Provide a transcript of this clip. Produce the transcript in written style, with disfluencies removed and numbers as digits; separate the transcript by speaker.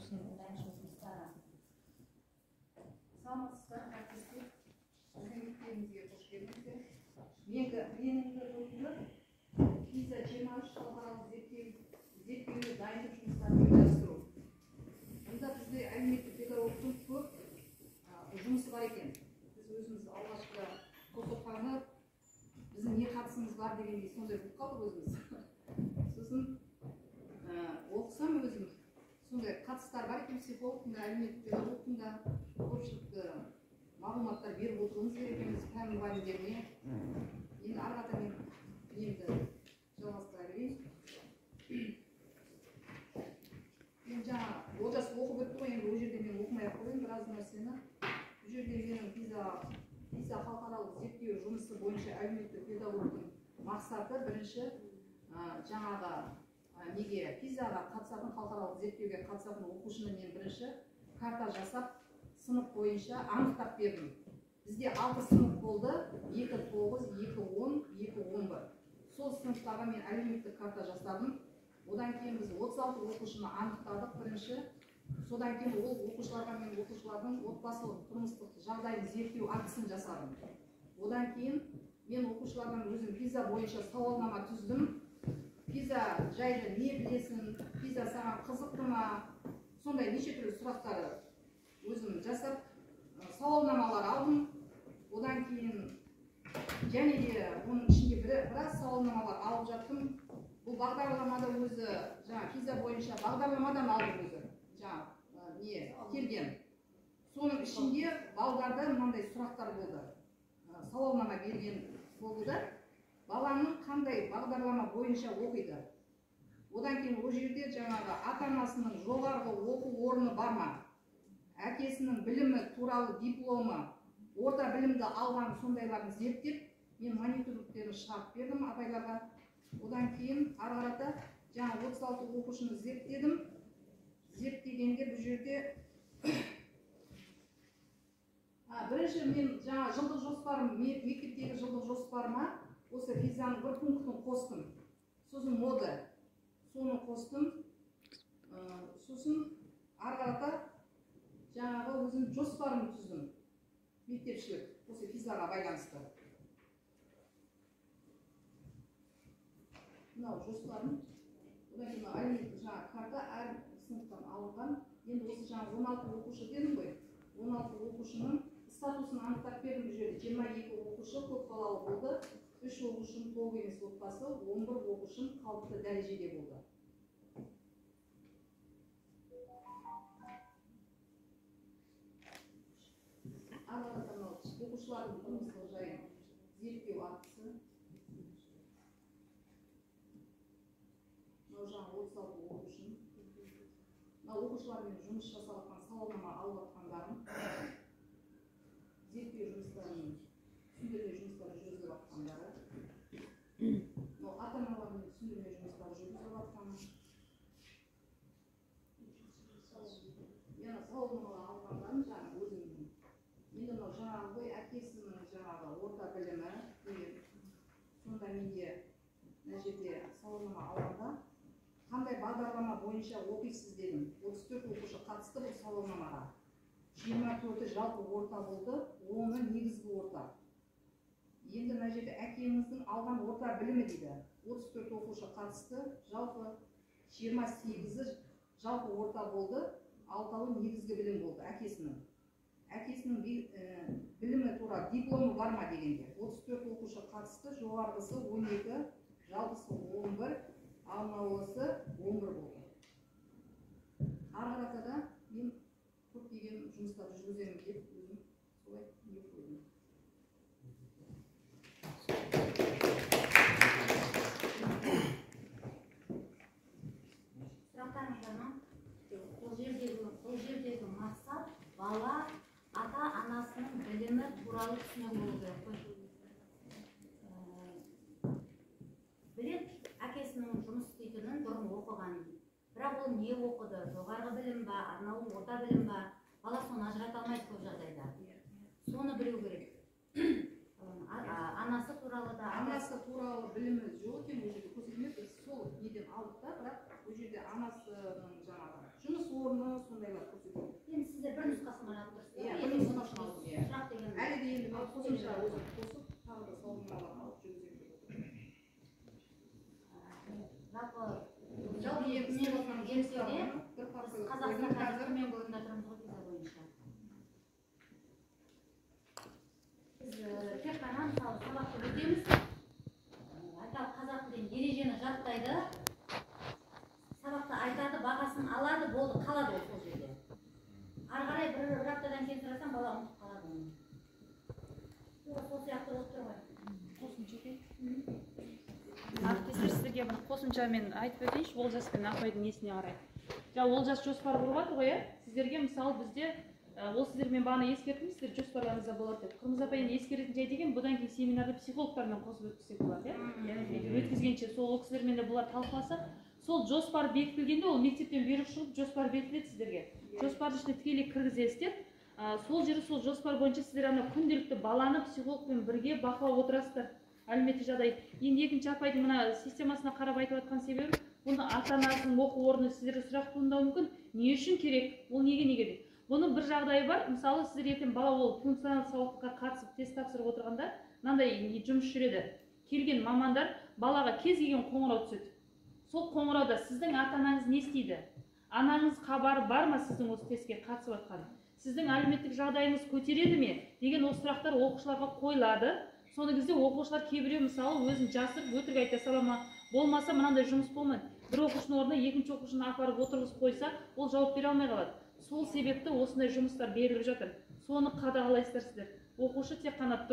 Speaker 1: Дайындық жұмыстары.
Speaker 2: Саламатсыздар, әріптестер. Біздің мектебімізге қош келдіңіздер. Менің бүгінгі ПИЗА 23 халықаралық зерттеуіне дайындық жұмыстарын ұйымдастыру. Мұнда бізде әлеуметтік педагогтың көп жұмысы бар екен. Біз өзіміз алғашқы қосылғаны біздің не қатысымыз бар дегендей сондай болып қалдық өзіміз. Сосын оқысам өзім сондай қатыстар бар екен, психологтың да, әлеуметтік педагогтың да көпшілікті мағлұматтар беріп отыруымыз керек екенбіз пән мұғалімдеріне. Енді ары қарата мен немді жалғастыра берейін. Мен жаңа Олжас оқып өтті ғой, енді ол жерде мен оқымай ақ қояйын біраз нәрсені. Бұл жерде менің ПИЗА халықаралық зерттеу жұмысы бойынша әлеуметтік педагогтың мақсаты бірінші жаңағы неге ПИЗАға қатысатын, халықаралық зерттеуге қатысатын оқушыны мен бірінші карта жасап сынып бойынша анықтап бердім. Бізде 6 сынып болды, 2, 9, 2, 10, 2, 11. Сол сыныптарға мен әлеуметтік карта жасадым. Одан кейін біз 36 оқушыны анықтадық бірінші. Содан кейін ол оқушыларға мен оқушылардың отбасылық, тұрмыстық жағдайын зерттеу актісін жасадым. Одан кейін мен оқушылардан өзім ПИЗА бойынша сауалнама түздім. ПИЗА жайлы не білесің, ПИЗА саған қызықты ма, сондай неше түрлі сұрақтары өзім жасап, сауалнамалар алдым. Одан кейін және де оның ішінде біраз сауалнамалар алып жаттым. Бұл бағдарламада өзі жаңа ПИЗА бойынша бағдарламадан алдым өзі жаңа не келген. Соның ішінде балдарда мынандай сұрақтар болды. Сауалнама берген болды да, баланың қандай бағдарлама бойынша оқиды. Одан кейін ол жерде жаңағы ата-анасының жоғарғы оқу орны бар ма, әкесінің білімі туралы дипломы, орта білімді алған сондайларын зерттеп, мен мониторингтерін шығарып бердім апайларға. Одан кейін ары қарата жаңа 36 оқушыны зерттедім. Зерттегенде бұл жерде бірінші мен жаңа жылдық жоспарым, мектептегі жылдық жоспарыма осы ПИЗАның бір пунктін қостым. Сосын мода, соны қостым. Сосын ары қарата жаңағы өзім жоспарымды түздім. Мектепшілік осы ПИЗАға байланысты. Мынау жоспарым. Одан кейін әлеуметтік жаңа карта әр сыныптан алынған. Енді осы жаңа 16 оқушы дедім ғой. 16 оқушының статусын анықтап бердім бұл жерде. 22 оқушы көпбалалы болды. 3 оқушым толық емес отбасы, 11 оқушым қалыпты дәрежеде болды. Ары қарата мынау оқушылардың тұрмыстық жайын зерттеу актісі. Мынау жаңа 36 оқушым. Мынау оқушылармен жұмыс жасап жатқан, сауалнама алып жатқандарым, зерттеу жұмыстарының, түсіндірме жұмыстары жүргізіліп жатқандары, мынау ата-аналармен түсіндірме жұмыстары жүргізіліп жатқаны. Мен сауалнамалар алғандарым жаңағы өзімнің. Енді мынау жаңағы ғой әкесінің жаңағы орта білімі деген. Сонда менде мына жерде сауалнама алғанда қандай бағдарлама бойынша оқисыз дедім. 34 оқушы қатысты бұл сауалнамаға. 24-і жалпы орта болды, 10-ы негізгі орта. Енді мына жерде әкеңіздің алған орта білімі дейді. 34 оқушы қатысты, жалпы 28-і жалпы орта болды, 6-ы негізгі білім болды әкесінің. Әкесінің білімі туралы дипломы бар ма дегенде 34 оқушы қатысты, жоғарғысы 12, жалпысы 11, ал мынаулысы 11 болды. Ары қарата да мен көптеген жұмыстар жүргіземін деп өзім солай не қойдым.
Speaker 1: Сұрақтарыңыз бар ма? Бұл жердегі мақсат бала ата-анасының білімі туралы түсінігі болу керек қой. Біледі әкесінің жұмыс істейтінін, бұрын оқығанын. Бірақ ол не оқыды? Жоғарғы білім ба, арнаулы орта білім ба? Бала соны ажырата алмайды көп жағдайда. Соны білу керек. Анасы туралы да.
Speaker 2: Анасы туралы білімі жоқ екен, ол жерде көрсетілмеді. Біз сол неден алдық та, бірақ ол жерде анасының жаңағы жұмыс орны сондай сауалнамалар алып жүргіземін деп отыр.
Speaker 1: Жалпы
Speaker 2: Жалпы енді істеп жатқан
Speaker 1: зерттеуде
Speaker 2: жұмыстарым бір
Speaker 1: біз
Speaker 2: папка қойдым
Speaker 1: Қазақстан қазір
Speaker 2: қазір.
Speaker 1: Төменгі орында тұрмыз ғой ПИЗА бойынша. Біз тек қана, мысалы, сабақты өтеміз, айталық, қазақ тілінен ережені жаттайды, сабақты айтады, бағасын алады, болды, қалады ол сол жерде. Ары қарай бір аптадан кейін сұрасам, бала ұмытып қалады оны. Тура сол сияқты болып тұр ғой.
Speaker 3: Қосымша екен. Әріптестер, сіздерге бір қосымша мен айтып өтейінші Олжас пен апайдың несіне қарай. Жаңа Олжас жоспар құрып жатыр ғой, иә? Сіздерге, мысалы, бізде ол сіздер, мен бағана ескерттім, сіздер жоспарларыңызда болады деп. Қырмызы апай, енді ескеретін жай деген, бұдан кейін семинарды психологтармен қосып өткізсек болады, иә? Өткізгенше сол ол кісілермен де бұлар талқыласа, сол жоспар бекітілгенде, ол мектептен бұйрық шығып, жоспар бекітіледі сіздерге. Жоспардың ішіне тікелей кіргізесіздер. Сол жерде сол жоспар бойынша сіздер ана күнделікті баланы психологпен бірге бақылап отырасыздар, әлеуметтік жағдай. Енді екінші апайдың мына системасына қарап айтып жатқан себебім, бұны ата анасының, оқу орны, сіздерге сұрақ туындауы мүмкін: не үшін керек ол, неге деп. Бұның бір жағдайы бар. Мысалы, сіздер ертең бала ол функционалдық сауаттылыққа қатысып, тест тапсырып отырғанда мынандай жұмыс жүреді: келген мамандар, балаға кез келген қоңырау түседі. Сол қоңырауда сіздің ата анаңыз не істейді, анаңыз хабары бар ма сіздің осы тестке қатысып жатқан, сіздің әлеуметтік жағдайыңыз көтереді ме деген осы сұрақтар оқушыларға қойылады. Соны кезде оқушылар кейбіреу, мысалы, өзін жасырып, өтірік айта сала ма, болмаса мынандай жұмыс болмайды: бір оқушының орнына екінші оқушыны апарып отырғызып қойса, ол жауап бере алмай қалады. Сол себепті осындай жұмыстар беріліп жатыр, соны қадағалайсыздар сіздер. Оқушы тек қана